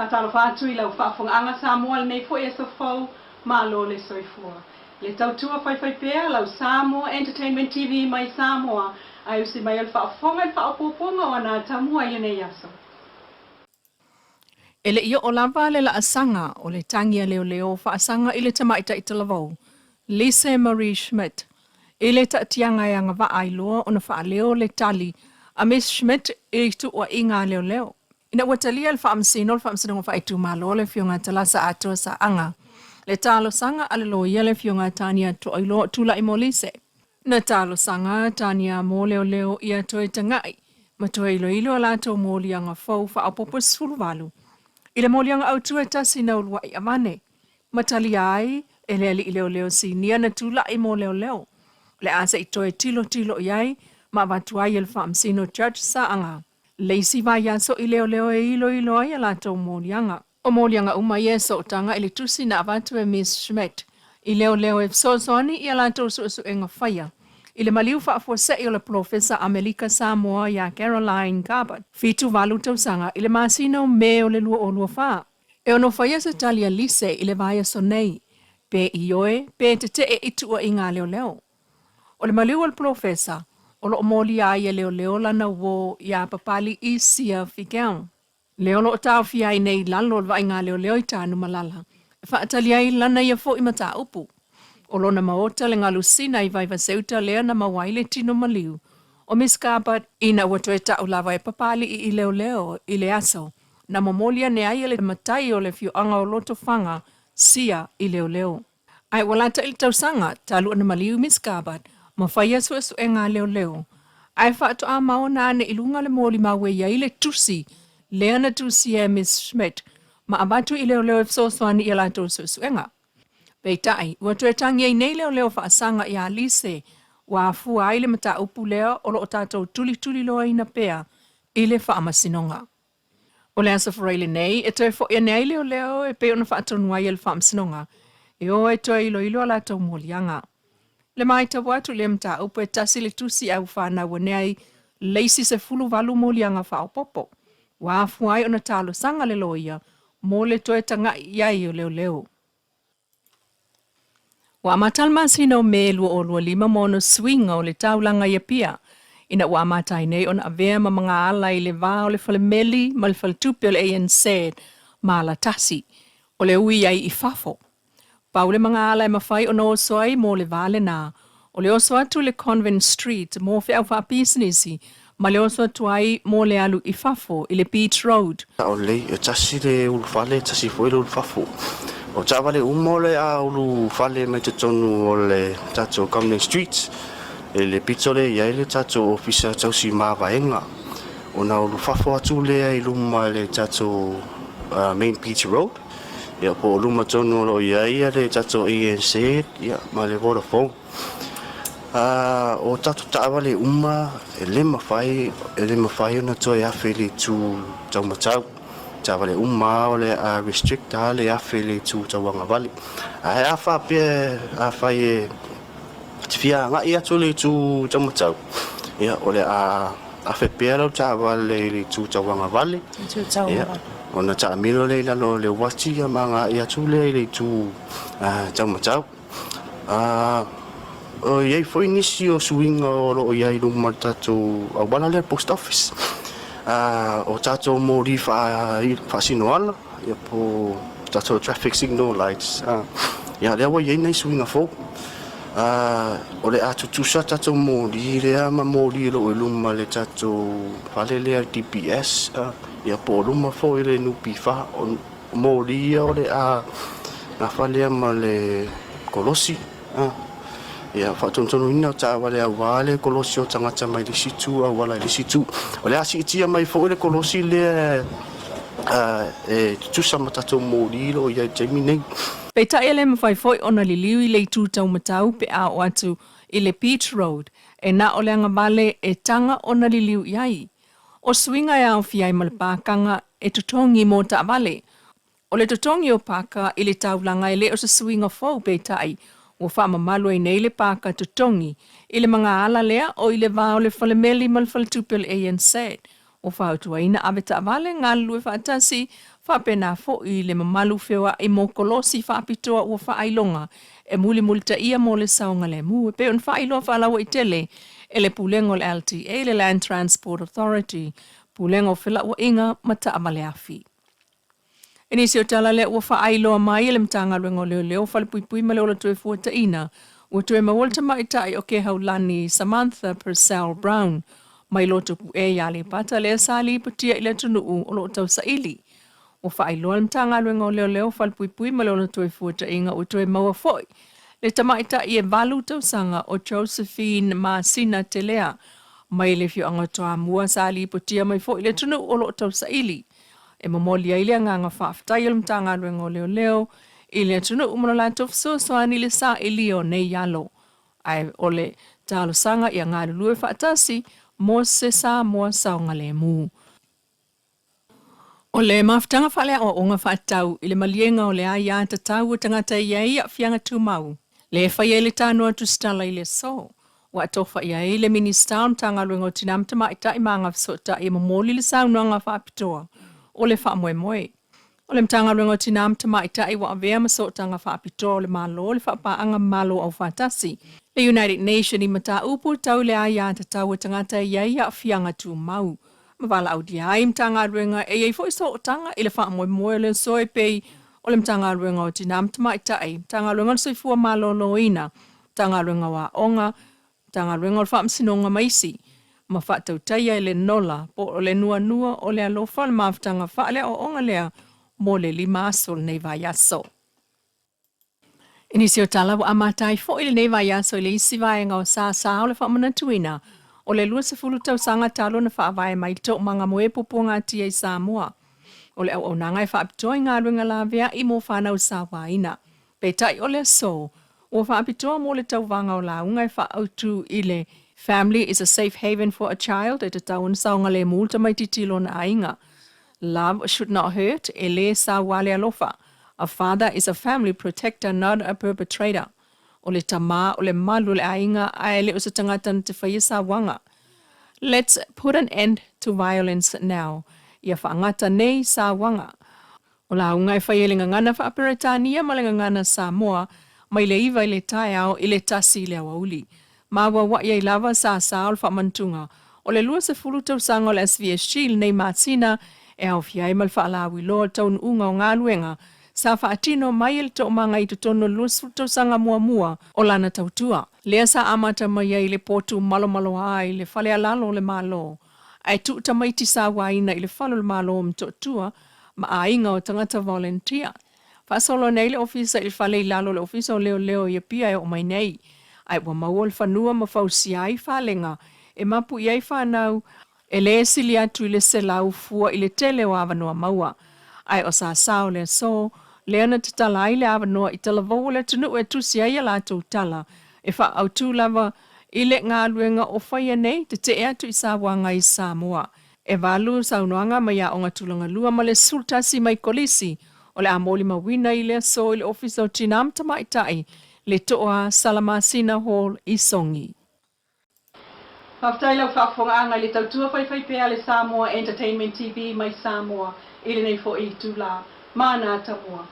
Faatalofa atu i lau faafofogaaga Samoa i lenei foi aso fou, malo le soifua. Le tautua faifaipea lau Samoa Entertainment TV mai Samoa, ae usi mai o le faafofoga i le faaopoopoga o ana atamua i lenei aso. E le i oo lava le laasaga o le tagi a leoleo faasaga i le tamaitai talavou, Lise Marie Schmidt, i le taatiaga e agavaa ai loa ona faaleo le tali a Miss Schmidt i tuuaiga a leoleo. Ina ua talia e le Faamasino o le Faamasinoga Faaitumalo le Afioga Talasa Atoa Saaga le talosaga a le loia le Afioga Tania Toailoa Tulai mo Lise, na talosaga Tania mo leoleo ia toe taga'i ma toe iloilo a latou moliaga fou faaopoopo 18 i le moliaga autu e tasi na ulua'i avane ma talia ai e le alii leoleo sinia na tula'i mo leoleo o le a se i toe tilotilo i ai ma avatu ai e le Faamasino Judge Saaga le isi vaiaso i leoleo e iloilo ai a latou moliaga. O moliaga uma ia e sootaga i le tusi na avatu e Miss Schmidt i leoleo e fesoasoani i a latou suesuega faia i le maliu faafuasei o le polofesa Amelika Samoa ia Caroline Garbutt, 78 tausaga, i le masina o Me o le 2024. E ono faia se tali a Lise i le vaiaso nei, pe ioe pe tetee i tuuaiga a leoleo. O le maliu o le polofesa, o lo o molia ai e leoleo lana uō iā Papali'i Sia Figiel. Lea o lo o taofia ai nei i lalo o le vaaiga a leoleo i Tanumalala e faatali ai lana ia foi mataupu. O lona maota le galusina i Vaivaseuta lea na maua ai le tino maliu o Miss Garbutt ina ua toe ta'u lava e Papali'i i leoleo i le aso na momoli ane ai e le matai o le afioaga o Lotofaga Sia i leoleo. Ae ua lata i le tausaga talu ona maliu Miss Garbutt ma faia suesuega a leoleo, ae faatoa maona ane i luga le molimau e i ai le tusi lea na tusia e Miss Schmidt ma avatu i leoleo e fesoasoani i a latou suesuega. Peitai, ua toe tagi ai nei leoleo faasaga iā Lise ua afua ai le mataupu lea o lo o tatou tulituliloaina pea i le Faamasinoga. O le Aso Faraile nei e toe foi ane ai leoleo e pei ona faatonu ai e le Faamasinoga e o e toe iloilo a latou moliaga. Le matau atu i lea mataupu e tasi le tusi a ua fanau ane ai le isi 18 moliaga faaopoopo ua afua ai ona talosaga le loia mo le toe taga'i i ai o leoleo. Ua amata le masina o Me 2025 ma ona suiga o le taulaga i Apia, ina ua amata ai nei ona avea ma magaala i le va o le falemeli ma le faletupe o le ANZ ma alatasi o le ui ai i fafo. Pau le magaala e mafai ona oso ai mo le va lena, o le oso atu i le Convent Street mo feau faapisinisi ma le oso atu ai mo le alu i fafo i le Beach Road. Sao lelei, e tasi le ulufale, e tasi foi le ulufafo. O taavale uma o le a ulufale mai totonu o le tatou Government Street, i le pito lea e i ai le tatou Ofisa Tausi Mavaega, ona ulufafo atu lea i luma i le tatou Main Beach Road, ia po o luma tonu o lo o i ai le tatou ANZ ma le Vodafone. O tatou taavale uma e le mafai e le mafai ona toe afe i le itu taumatau. Taavale uma o le a restrict lava le afe i le itu tauagavale. Ae a faapea afai e te fia agai atu i le itu taumatau, ia o le a afe pea lau taavale i le itu tauagavale. Ia ona taamilo lea i lalo o le uati ma agai atu lea i le itu taumatau. O i ai foi nisi o suiga o lo o i ai i luma o le tatou auala lea, post office. O tatou moli faasinoala po o tatou traffic signal lights, ia lea ua i ai nai suiga fou. O le a tutusa tatou moli lea ma moli o lo o i luma o le tatou fale lea DPS, ia po o luma foi o le NPF. O moli ia o le a nafa lea ma le kolosi ia faatonutonuina o taavale aua le kolosi o tagata mai le isi itu auala i le isi itu. O le a siitia mai foi le kolosi lea e tutusa ma tatou moli o lo o i ai i le taimi nei. Peitai e le mafai foi ona liliu i le itu taumatau pe a oo atu i le Beach Road e na o le agavale e taga ona liliu i ai. O suiga e aofia ai ma le pākaga e totogi mo taavale. O le totogi o pāka i le taulaga e le o se suiga fou peitai ua faamamalu ai nei le pāka totogi i le magaala lea o i le va o le falemeli ma le faletupe o le ANZ. Ua fautuaina avetaavale galulue faatasi Faapena foʻi le mamalu feoaʻi mo kolosi faapitoa ua faailoga e mulimulitaia mo le saogalemu e pei ona faailoa faalauaitele e le Pulega o le LTA, le Land Transport Authority, Pulega o Felauaiga ma Taavale Afi. I nisi o tala lea ua faailoa mai e le Matagaluega o Leoleo, Falepuipui ma le Ola Toefuataina, ua toe maua le tamaitai o Kehaulani Samantha Purcell Brown mai Lotopue i Aleipata lea sa lipotia i le atunuu o lo o tausaili. Ua faailoa le Matagaluega o Leoleo, Falepuipui ma le Ola Toefuataina ua toe maua foi le tamaitai e 8 tausaga o Josephine Masina Telea mai le afioaga o Toamua sa lipotia mai foi i le atunuu o lo o tausaili. E momoli ai le agaga faafetai o le Matagaluega o Leoleo i le atunuu ma lo latou fesoasoani i le sailia o nei alo, ae o le talosaga ia galulue faatasi mo se Samoa saogalemu. O le mafutaga faaleaoaoga faatatau i le maliega o le aia tatau a tagata e i ai aafiaga tumau, lea e fai ai le tanoa tusitala i le aso, ua atofa i ai le Minisita o le Matagaluega o Tina ma Tamaitai ma Agafesootai e momoli le saunoaga faapitoa o le faamoemoe. O le Matagaluega o Tina ma Tamaitai ua avea ma sootaga faapitoa o le Malo i le faapaaga Malo Aufaatasi, le United Nation i mataupu tau i le aia tatau a tagata e i ai aafiaga tumau, ma valaaulia ai Matagaluega e i ai foi sootaga i le faamoemoe o le aso e pei o le Matagaluega o Tina ma Tamaitai, Matagaluega o le Soifua Maloloina, Matagaluega o Aoga, Matagaluega o le Faamasinoga ma isi, ma faatautaia e le Nola po o le Nuanua o le Alofa le mafutaga faaleaoaoga lea mo le 5 aso o lenei vaiaso. I nisi o tala ua amata ai foi lenei vaiaso i le isi vaega o sasa o le faamanatuina o le 20 tausaga talu ona faavae mai le Toomaga Moe Puapuagatia i Samoa. O le auaunaga e faapitoa i galuega laveai mo fanau sauaina. Peitai o le aso, ua faapitoa mo le tauvaga o lauga e faaautu i le Family is a safe haven for a child e tatau ona saogalemu le tamaitiiti i lona aiga. Love should not hurt, e lē saua le alofa. A father is a family protector not a perpetrator. O le tamā o le malu o le aiga ae le o se tagata na te faia sauaga. Let's put an end to violence now. Ia faagata nei sauaga. O lauga e fai ai le gagana faa-Peretania ma le gagana Samoa mai le 9 i le taeao i le 1 i le aoauli. Ma ua ua'i ai lava sasa o le faamanatuga o le 20 tausaga o le SVSG i lenei masina e aofia ai ma le faalauiloa o le taunuuga o galuega sa faatino mai e le toomaga i totonu o le 20 tausaga muamua o lana tautua. Lea sa amata mai ai i le potu malomaloa i le fale alalo o le Malo ae tuu tamaiti sauaina i le fale o le Malo o Motootua ma aiga o tagata volunteer. Faasolo nei le ofisa i le fale i lalo o le Ofisa o Leoleo i Apia e oo mai nei, ae ua maua le fanua ma fausia ai falega e mapu i ai fanau e lē sili atu i le 100 fua i le tele o avanoa maua. Ae o sasa o le aso, lea na tatala ai le avanoa i talavou o le atunuu e tusi ai a latou tala e faaautu lava i le galuega o faia nei tetee atu i sauaga i Samoa. E 8 saunoaga mai aoga tulaga lua ma le 11 mai kolisi o le a molimauina i le aso i le Ofisa o Tina ma Tamaitai le Toa Salamasina Hall i Sogi. Faafetai lau faafofogaaga i le tautua faifaipea a le Samoa Entertainment TV mai Samoa i lenei foi itula. Mana Tamua.